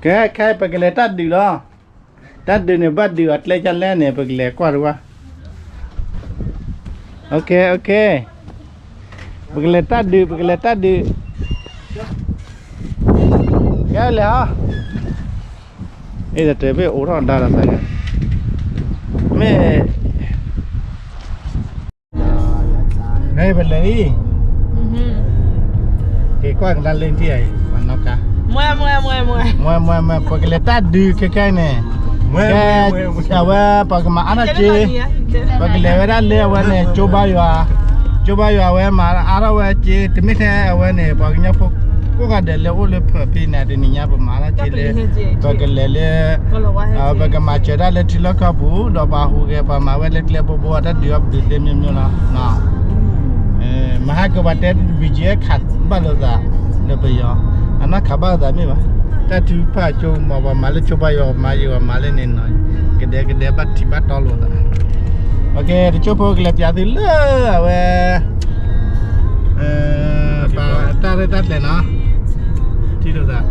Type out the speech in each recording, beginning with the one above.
ခဲ ခဲ ပကလဲၤတၢ်ဒုးလီၤ. တၢ်ဒုးန့ၣ် ဘၣ်ဒုးအီၤကျဲကလဲၣ်န့ၣ် ပကလဲၤကွၢ်တဝၢ်. ပကလဲၤတၢ်ဒုး ပကလဲၤတၢ်ဒုး. ကဲလဲၤဟီ. အ့ၣ် တၢ်တဘ့ၣ်အိးထီၣ်ဒါဒီးသး, မ့ၢ် ဟဲပလဲၤလံ. က့ၤကွၢ်ကဒါလၢထံၣ်အံၤ ပှၤနီၣ်ကါ. မွဲမွဲမွဲ, ပကလဲၤတၢ်ဒုးခဲခဲအံၤန့ၣ်, ကဲ, အဝဲပှၤကမၤအါထီၣ်က့ၤ, ပကလဲၤဝဲဒၣ်လၢအဝဲန့ၣ် ကၠိဘါယွၤ, ကၠိဘါယွၤအဝဲမၤအါထီၣ်ဝဲက့ၤ တမ့ၢ်ထဲအဝဲန့ၣ် ပှၤကညီဖိကိးဂၤဒဲးလၢအိၣ်လၢဖၢၣ်ဖံန့ၣ် တနံၤညါပမၤထီၣ်က့ၤလၢ, ပကလဲၤလၢ ပကမၤစၢၤတၢ်လၢထံလီၢ်ကီၢ်ပူၤ ဒီးပှၤဟူးဂဲၤပှၤမၤဝဲလၢကျဲဘိဘိ တၢ်ဒုးအီၣ်ပဒုးသ့မ့ၢ်မ့ၢ်လီၤ. မဟါကပှၤတဲ BGF ခးဘၣ်လိာ်သး လၢပယီၤ, အနီၢ်ခးဘၣ်လိာ်သးမ့ၢ်ဘၣ်, တၢ်ထုကဖၣ်ကၠိမး ပှၤမၤလၢကၠိဘါယွၤ ပှၤမၤယွၤမၤလၢန့ၣ်နီၤ, ကဒဲကဒဲဘၣ်ထံးဘၣ်တီလိာ်သး. တကၠိဖိကလဲၤပၠးသုလၢအဝဲ ပတၢ်ရဲၣ်တၢ်ကျဲၤနီၤ, ထံၣ်လိာ်သး.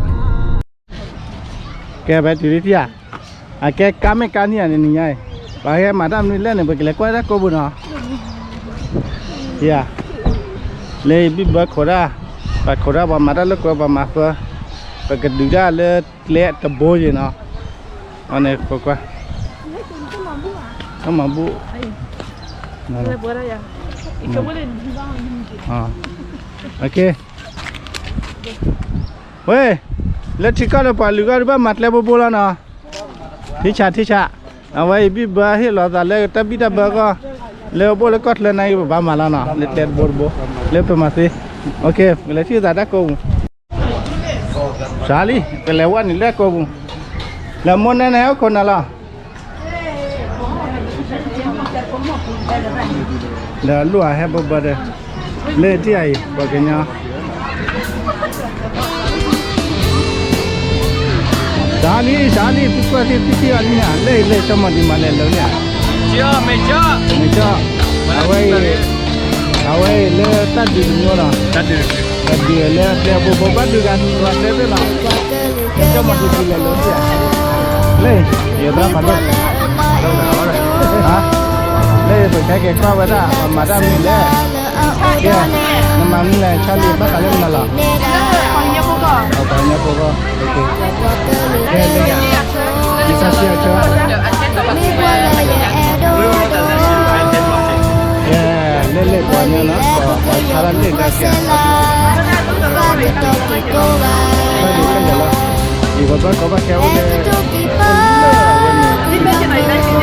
ကဲ ပတုၤလံထံၣ်ဧါ, အကဲကါမ့ၢ်ကါန့ၣ်ဧါ တနံၤညါအံၤ, ပှၤဟဲမၤတၢ်မနုၤလဲၣ်န့ၣ် ပကလဲၤကွၢ်တၢ်ကိးပူၤနီၤ, ဧါ, လၢဘံၣ်ဘၢခိးတၢ်, ပှၤခိးတၢ်ပှၤမၤတၢ်လၢကွဲပှၤမၤသၢ, ပကဒုးတၢ်လၢကျဲတဘိယံၤနီၤ, အန့ၣ်ကွၢ်ကွၢ်, တၢ်မၤဘူၣ်, ဝဲ လၢထံကီၢ်လၢပှၤလုၢ်ဂီၢ်ဒုးဘၣ်မၤကျဲဘိဘိလီၤနီၤ, ထံဆးထံဆး, အဝဲအံၤဘံၣ်ဘၢဟ့ၣ်လီၤသးလၢတၢ်ဘံၣ်တၢ်ဘၢအဂီၢ်, လၢအဘိၣ်လၢကီၢ်ချၢန့ၣ် ပဘၣ်မၤလီၤနီၤ, လၢကျဲတဘိတဘိ, လၢပမၤသ့, ကလဲၤထံၣ်သးတၢ်ကိးပူၤ, စးလံ ကလဲၤဝဲန့ၣ်လၢကိးပူၤ, လၢမိၢ်နဲန့ၣ်ဟဲအိၣ်ခိးနၤလီၤ. ဒီးလူၢ်အဟဲဘၢဘၢဒီး, လၢထံၣ်အံၤ ပှၤကညီ, စးလံ စးလံ သုကွၢ်ထံၣ်သုထံၣ်အီၤလံန့ၣ် လၢအံၤလၢဆိကမိၣ်ဒံးမးလဲၤလၢန့ၣ်, မ့ၢ်ကၠီ, အဝဲအံၤ, အဝဲအံၤလၢတၢ်ဒုးတမျိုးလီၤ, တၢ်ဒုးလၢကျဲဘိဘိဘၣ်ဒုးဂၤနွံဂၤကျဲသ့ၣ်လီၤ, ဆိကမိၣ်ဒံးဒ်လဲၣ်လၢန့ၣ်, လၢ ယသရၣ်ပှၤဒိၣ်, လၢပကဟဲက့ၤကွၢ်ဝဲဒၣ် ပမၤတၢ်မနုၤလဲၣ်, ကဲ, နမၤမနုၤလဲၣ် ဆါလံ ဘၣ်ဃးလၢမနုၤလီၤ, ပှၤကညီဖိဂီၢ်, ကဲ, လၢ ယသရၣ်ဆံးအဆၢ, ကဲ, လၢလၢပှၤကညီနီၤ ပှၤဆါတၢ်လၢတၢ်ကဲ, ဘၣ်ဒုးခဲလၢာ်လီၤ, ယပဘၣ်ကီဘၣ်ခဲအိၣ်လၢ, လၢအဝဲန့ၣ်, လၢလၢ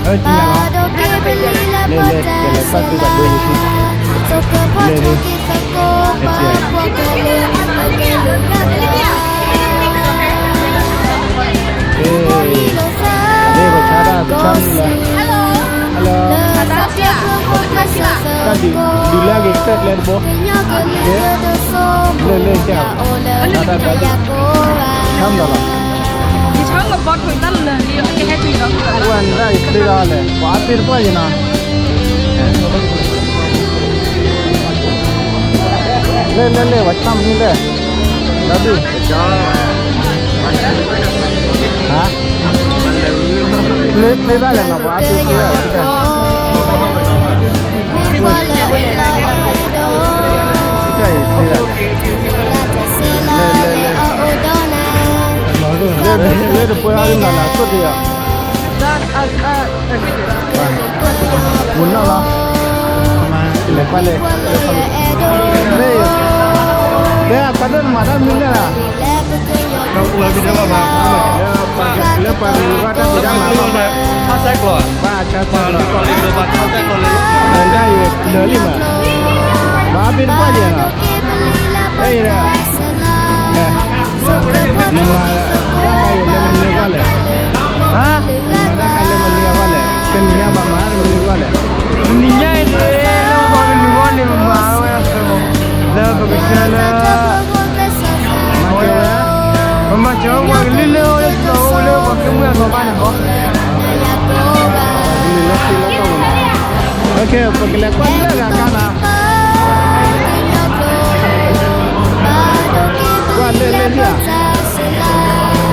ကလဲၤကွၢ်သုဘၣ်ဒိယံၤ, လၢလၢ, လၢ, လၢပဆါတၢ်တဆါမနုၤလဲၣ်, တၢ်ဒုး, ဒုးလၢအဂ့ၤကတၢၢ်ကျဲတဘိ, လၢလၢက, တၢ်တၢ်ဒုး, ဆါမနုၤလီၤ, ပှၤန့ၣ်ဒၣ်ယချ့လီၤလဲၣ် ပှၤအါတ့ၢ်တပှၢ်ယံၤနီၤ, လၢလၢလၢ ပှၤဆါမနုၤလဲၣ်, လၢဒုး, ဟါ, ချ့ချ့ဒၣ်လဲၣ်နီၤ ပှၤအါတ့ၢ်တပှၢ်ယံၤ, လၢတပှၢ်အါတ့ၢ်နီၤ လၢအသိၣ်တယၤ မုၢ်နီၢ်လီၤ, လဲၤကွၢ်လၢ, လၢ, လၢအပှၤဒိၣ်မၤတၢ်မနုၤလဲၣ်, လၢပှၤကလုာ်ဂီၢ်တၢ်ဖံးတၢ်မၤလီၤ, ဘၣ်ဆါကျိး, ဘၣ်ဆါကျိး, လၢတၢ်အံၤလၢာ်လံမး, ဘၣ်အါတ့ၢ်တပှၢ်ယံၤနီၤ, အဲ, နမၤတၢ်ခါအံၤလၢမနုၤအဂီၢ်လဲၣ်, ဟါ, နမၤတၢ်ခါလၢမနုၤအဂီၢ်လဲၣ်, တနံၤညါဘၣ်မၤတၢ်လၢမနုၤအဂီၢ်လဲၣ်, တနံၤညါအံၤ လၢပှၤကလုာ်ဂီၢ်န့ၣ် ပမၤဝဲ, လၢပကစၢ်လၢ, မၤစၢၤဝဲ, ပမၤစၢၤပှၤကလုာ်လၢအိၣ်လၢသီအိၣ်လၢပှၤကလုာ်မုၢ်အသီဘၣ်န့ၣ်ဃီ, ပကလဲၤကွၢ်လၢဂၤကါနီၤ, ကွၢ်လၢလၢဟံၣ်ဧါ,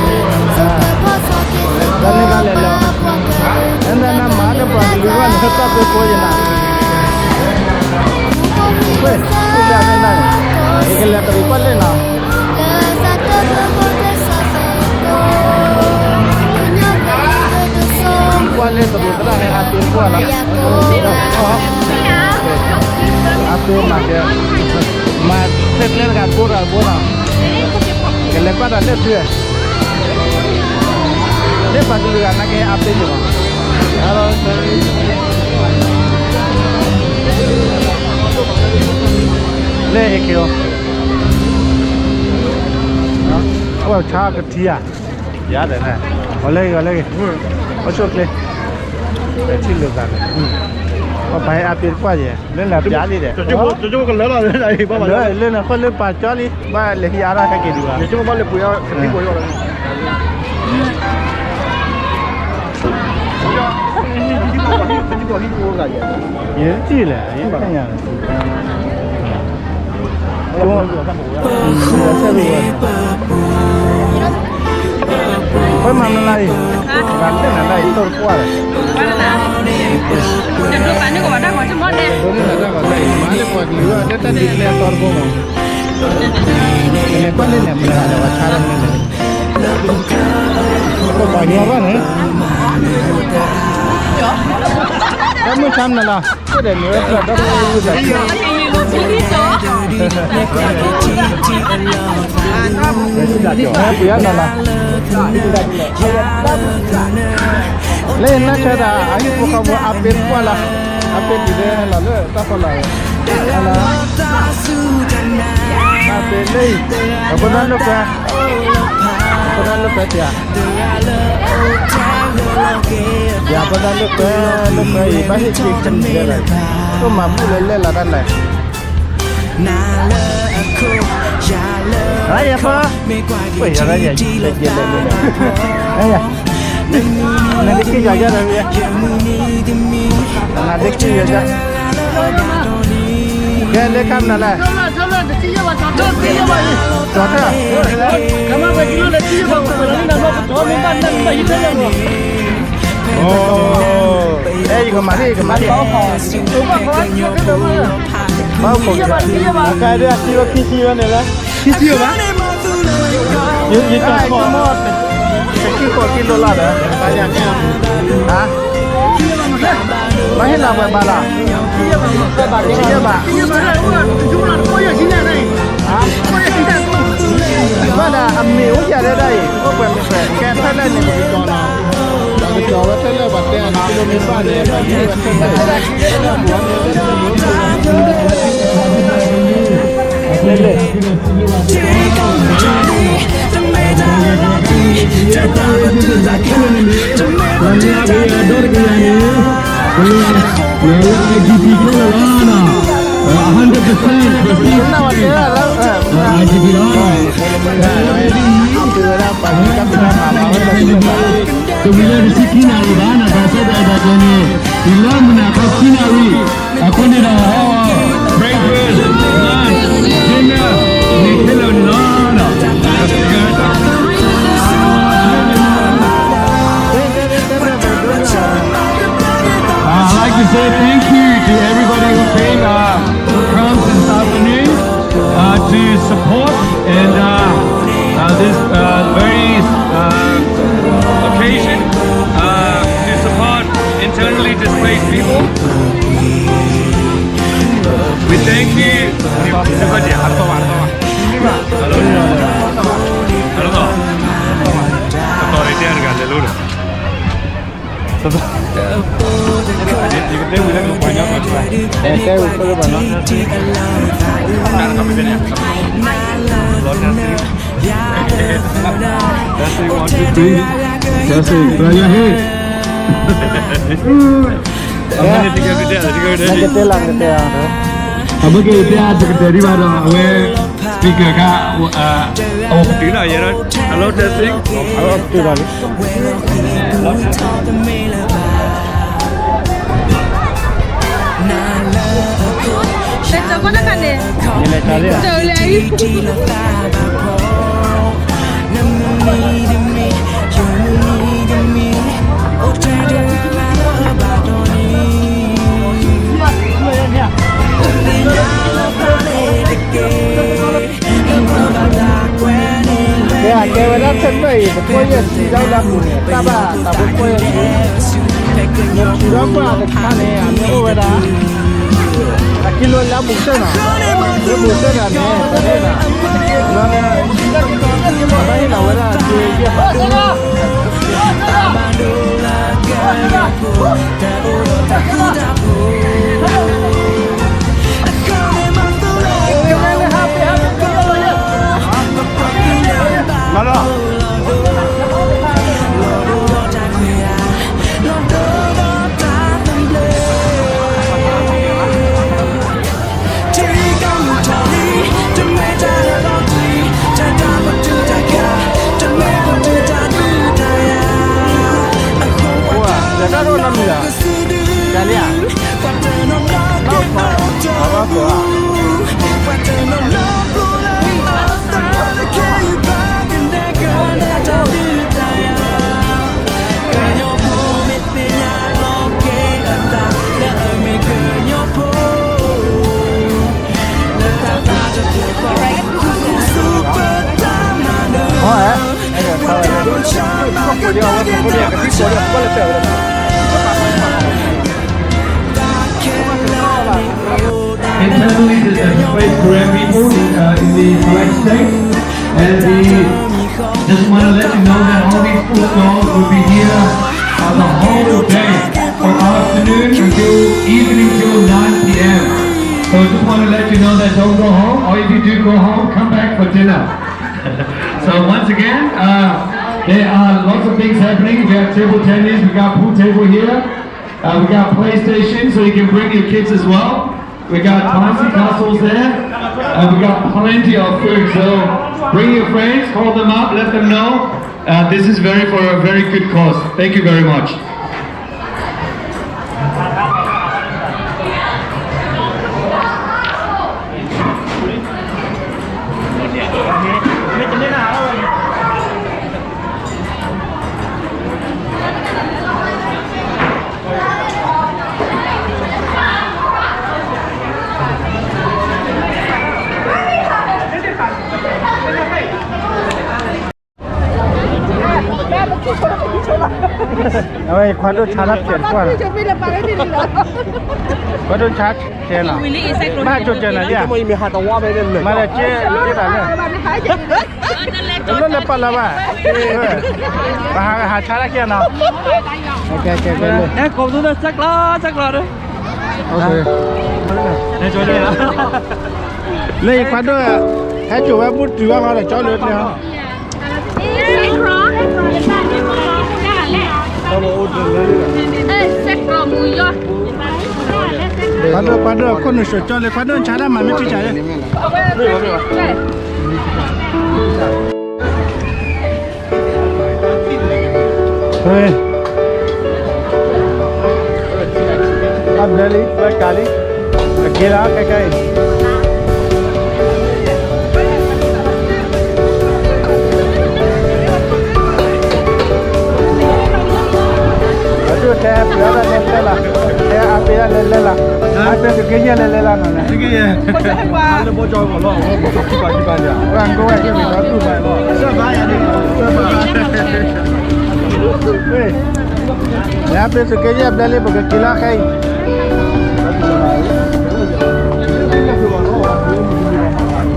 ကိးယနၤ, ဝဲ, လၢအမ့ၢ်နၤန့ၣ်, ယကလဲၤတရံးကွၢ်လၢနီၤ, ကွၢ်လၢတရံးသရၣ်န့ၣ် အပ့ၤကွၢ်လီၤ, အပ့ၤမၤကဲ, မၤထဲကျဲတဂၤတဘိဒီးတဘိနီၤ, ကလဲၤကွၢ်ဒီးလၢသု လၢပှၤကလုာ်ဂၤနာ်က့အပ့ၤန့ၣ်လီၤ, လၢဟဲက့ၤအီၤ, အိၣ်ဆါကထံဧါ, ယၤဒီးန့ၣ်, အီၤလၢဂ့ၤ အီၤလၢဂ့ၤ, အိၣ်ဆိၣ်ချ့, ထံၣ်လိာ်သးန့ၣ်, ပှၤဟဲအပ့ၤတကွၢ်ယဲၢ်, လၢနၤပျါလံဒီး, လၢနဃိလၢပှၤကၠီလံ ဘၣ်လဲၤဟံးအါထီၣ်ဟဲက့ၤဒံးဘၣ်, ယထံၣ်လဲၣ်, ယသ့ၣ်ညါလီၤ, ပှၤမၤနလၢအံၤ, ပှၤလၢနၤလၢအံၤ တိၢ်တကွၢ်လဲၣ်, ဒိးန့ၢ်နၤတၢ်ဂီၤတၢ်အံၤ မၤလၢပှၤကလုာ်အီၤလၢတၢ်ဒုးကျဲအသီတဘိမး, နလဲၤကွၢ်လၢန့ၣ် မၤလၢပှၤဆါလီၤန့ၣ်, ပှၤညီဘၣ်န့ၣ်, တၢ်မုၢ်ဆါမနုၤလီၤ, အိၣ်ဒီးန့ၣ်ဝဲ ပှၤဒီပုၢ်ဝဲၢ်သး, ပှၤနီၤလီၤ, လၢနဆၢတၢ် အဟံၣ်ဖိဃီဖိအပ့ၤကွၢ်လီၤ, အပ့ၤတုၤလၢဟဲလီၤလၢတၢ်ဖီလာ်, အပ့ၤလၢအံၤ, အဖိသၣ်လိာ်ကွဲ, အဖိသၣ်လိာ်ကွဲတၢ် ယၤပသးလိာ်ကွဲ, လိာ်ကွဲအံၤ ဘၣ်ဟ့ၣ်က့ၤကမံၤလဲၣ်လီၤ, အိၣ်မၤဘူၣ်လၢလဲၣ်လီၤတၢ်လဲၣ်, အယဖီ, နလၢက့ၤယၤယၤဒီး, နလၢက့ၤယၤယၤ, ကဲလၢခါမနုၤလဲၣ် ကီထၢၣ်, အဲ ယကမၤန့ၣ် ယကမၤန့ၣ်, ဘၣ်အိၣ်ခိး, အကါဒၣ်အခံဝဲခံဆံဝဲန့ၣ်လၢ, ခံဆံဝဲဘၣ်, ယကီ, တခံဃိးကံလိလၢ်ဒီး, ဟါ, ဘၣ်ဟ့ၣ်လီၤပှဲၤဘၣ်လီၤ, ခံယဲၢ်ဘၣ်, ဘၣ်ဒီးအမ့ၢ်အိၣ်ယၤဒၣ်ဒၣ်အံၤ အိၣ်ပှဲၤမ့ၢ်ပှဲၤ ကဲထဲလဲၣ်န့ၣ် ပကကီနီၤ, ပကကီဝဲထဲလဲၣ် ပှၤတဲအီၤန့ၣ် ကံလိမ့ၢ်ဘၣ်န့ၣ် ပှၤက့ၤဝဲထဲလဲၣ်, လဲၣ်လဲၣ် ပှၤမ့ၢ်အဂ့ၤအဒီတကယၤန့ၣ်, ပလၢ လၢ လၢ IDP ခဲလၢာ်လီၤနီၤ, a hundred percent ပှၤသံကွၢ်ဝဲတဲလၢ IDP လီၤ, တဝံၤလၢတဆံခံနၣ်ရံၣ်ဘၣ်နီၤ, ဘၣ်ဆၣ်သနာ်က့န့ၣ် တုၤလၢမုၢ်နၤခီခံနၣ်ရံၣ် အဃိန့ၣ်ဒီး ဟီ breakfast, lunch, dinner န့ၣ်ခဲလၢာ်န့ၣ်လီၤ. I'd like to say thank you to everybody who came, uh, who comes this afternoon, uh, to support and, uh, uh, this, uh, very, uh, occasion, uh, to support internally displaced people. We thank you. That's it. Throw your hand. နကတဲလၢနကတဲ, အမ့ၢ်ကတဲအါ ပကတဲဒံးဘၣ်ဒီး အဝဲ speaker ခါ, အိၣ်တုၤလီၤယဲ, hello testing, အဝဲတုၤလီၤလံ, လဲၤကီတခါန့ၣ်, လဲၤကီလံ. ကဲဝဲဒၣ်ထဲဖျၢၣ်အံၤ ပကွၢ်ယဲၢ်ဆံလၢလၢအပူၤန့ၣ် တၢ်ဘၣ်တၢ်ဖိကွၢ်ယဲၢ်ဆံ, နထံၣ်ဒီးပှၤတခါန့ၣ် အမ့ၢ်အိၣ်ဝဲဒၣ် အကံလိလၢအဘူးကတၢၢ်နီၤ, လၢဘူးကတၢၢ်တဂၤန့ၣ် ပန့ၢ်ဒီး လၢ ပဘၣ်ဟ့ၣ်လီၤဝဲဒၣ်က့ယဲၢ် မၤလီၤ တၢ်ဒိၣ်နီတမံၤလီၤ, ကလံဧါ, နီၢ်ခွါ, အဘၣ်ကိးဧါ. Internally, there's a space for our people uh, in the flag state. And we just want to let you know that all these food stalls will be here uh, the whole day, from afternoon until evening till nine p m. So just want to let you know that don't go home, or if you do go home, come back for dinner. So once again, uh, there are lots of things happening. We have table tennis, we got pool table here. Uh, we got PlayStation, so you can bring your kids as well. We got bouncy castles there, and we got plenty of food. So bring your friends, call them up, let them know. Uh, this is very for a very good cause. Thank you very much. အဝဲခွါဒိၣ်ဆါတၢ်ဖျဲးတကွၢ်လီၤ, ခွါဒိၣ်ဆါဖျဲးလီၤ, မ့ၢ်ဟးကၠိကၢၤနၤဒ်ဧါ, မ့ၢ်ဒီးက့က့ဘၣ်လၢ, တလိၣ်လၢပာ်လီၤဘၣ်, ပဟးဟးဆါတၢ်က့နီၤ, ကိးပသူတၢ်ဆဲးကျိးဆဲးကျိးဒီး, လၢယခွါဒိၣ်, ဟဲကၠိဝဲဘူၣ်တုၤဘၣ်ဃီဒီးကၠီလၢကျဲဟီ ခွါဒိၣ်ခွါဒိၣ်ခိၣ်နူာ်စိၤကၠီလၢ ခွါဒိၣ်ဆါတၢ်မၤမ့ၢ်ထံဆါလၢ, အဘျဲလံ ဝဲကးလံ, အက့လီၤခဲခဲအံၤ အဒိၣ်ထဲပှၤဒၣ်လဲၤလဲၤလီၤ, ထဲအါပ့ၤဒၣ်လဲၤလဲၤလီၤ, အါပ့ၤသုးက့ယဲၢ်လဲၤလဲၤလီၤနီၤန့ၣ်, လၢဘီကီၢ်လီၤ, ပှၤကိးဝဲက့ၤဝံၤဒီးတူၢ်ဘၣ်လီၤ, အါပ့ၤသုးက့ယဲၢ်ဘျဲလံ ပကက့ၤလီၤခဲအံၤ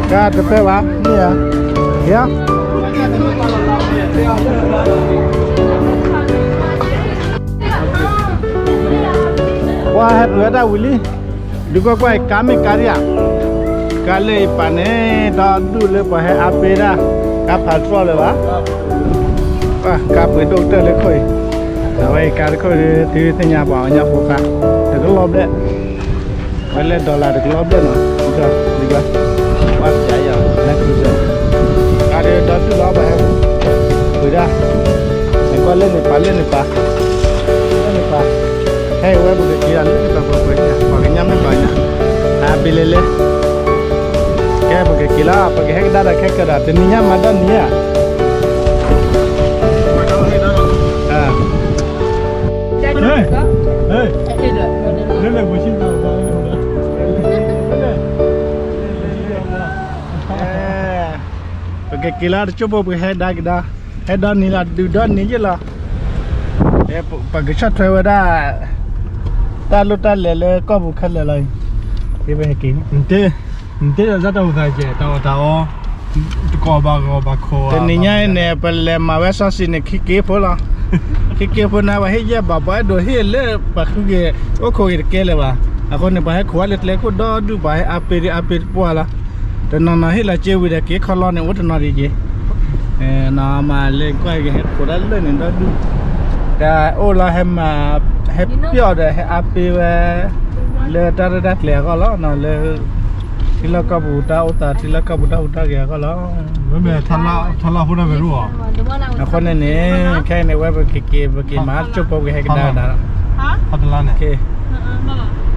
တၢ်တဖဲဘၣ်, မ့ၢ်ဧါ, ယၤ, ပှၤဟဲပှဲၤဝဲဒၣ်ဝံၤလံ, ဒုးကွၢ်ကွၢ်အံၤ ကါမ့ၢ်ကါဒံးဧါ, ကါလၢအံၤပာ်န့ၣ် ဒီဒူၣ်လၢပှၤဟဲအါပ့ၤဒၣ်, ကါဖးတြီလၢၤဘၣ်, ကါပှ့ၤဒိၣ်ကတၢၢ်လၢခိၣ်အံၤ, အဝဲအံၤကါတခိၣ် သုသ့ၣ်ညါပှၤအီၣ်ညၣ်ဖိခါ, တကလီၤဘျဲၣ် ဝဲလၢ dollar တကလီၤဘျဲၣ်နီၤ, ဒ်, ဒ်, ပှၤပျးယၤ land cruiser, ကါဒီးဒီဒူၣ်လီၤဘၣ်ဟဲ, ပှ့ၤဒၣ်, နကွၢ်လၢန့ၣ်ပာ်လၢန့ၣ်ပာ်, လၢန့ၣ်ပာ်, ဟဲဝဲပကက့ၤဒၣ်လၢန့ၣ်ပာ်ပှဲၤပှဲၤန့ၣ် ပှၤကညီမ့ၢ်ပှၤကညီ, အါဘ့လဲၤလဲၤ, ကဲပကက့ၤလီၤ ပကဟဲကဒါဒီးခဲကၢဒီး တနံၤညါမၤဒီနံၤဧါ ပက က့ၤလီၤတကၠိဖိ ပကဟဲဒါက့ၤဒီး, ဟဲဒီနံၤလီၤ ဒုးဒီနံၤယ့ၢ်လီၤ. ပကဆီၣ်ထွဲဝဲဒၣ် တၢ်လိၣ်တၢ်လဲၤလၢကီၢ်ပူၤခဲလၢာ်လီၤ. နတဲဒီးတၢ်အိၣ်သးကဲ တၢ်အီၣ်တၢ်အီ, တကိးဘၣ်ဂီၤဘၣ်ခိၣ်, တနံၤညါအံၤန့ၣ် ပလဲၤမၤဝဲစီဆှံန့ၣ် ခံက့ၤဖိလီၤ. ခံက့ၤဖိန့ၣ် ပှၤဟ့ၣ်ယဲၢ်ဘၣ် ပှၤအဲၣ်ဒိးဟ့ၣ်လၢပှၤဃုက့ၤ အိၣ်ခိးက့ၤတကဲလၢၤဘၣ်. အဃိန့ၣ် ပှၤဟဲခိးဝဲလၢကျဲခိၣ်ဒီဒူၣ် ပှၤဟဲအါပ့ၤဒ်အါပ့ၤတပှၢ်လီၤ. တနီၤနီၤဟ့ၣ်လီၤစ့ဝံၤဒီး က့ၤခီလီၤန့ၣ် အိၣ်တနီၤဒံးက့ၤ မၤလၢကွၢ်က့ၤ ဟဲခိးတၢ်လၢာ်န့ၣ်ဒီဒူၣ်, တၢ်အိၣ်လီၤ ဟဲမၤ ဟဲပျီၣ်ဒီး ဟဲအါပ့ၤဝဲ လၢတၢ်ရဲၣ်တၢ်ကျဲၤအဂီၢ်လီၤ. လၢ ထံလီၢ်ကီၢ်ပူၤတၢ်အိၣ်သး ထံလီၢ်ကီၢ်ပူၤတၢ်ဟူးတၢ်ဂဲၤအဂီၢ်လီၤ. မ့မ့ၢ်ထါလၢ်ဖိန့ၣ်မ့ၢ်ရူၢ်အီၤ, အဃိန့ၣ်န့ၣ် ခဲအံၤန့ၣ် ဝဲပက့ၤ ပက့ၤမၤတကၠိဖိ ပကဟဲကဒါကဒါလီၤ.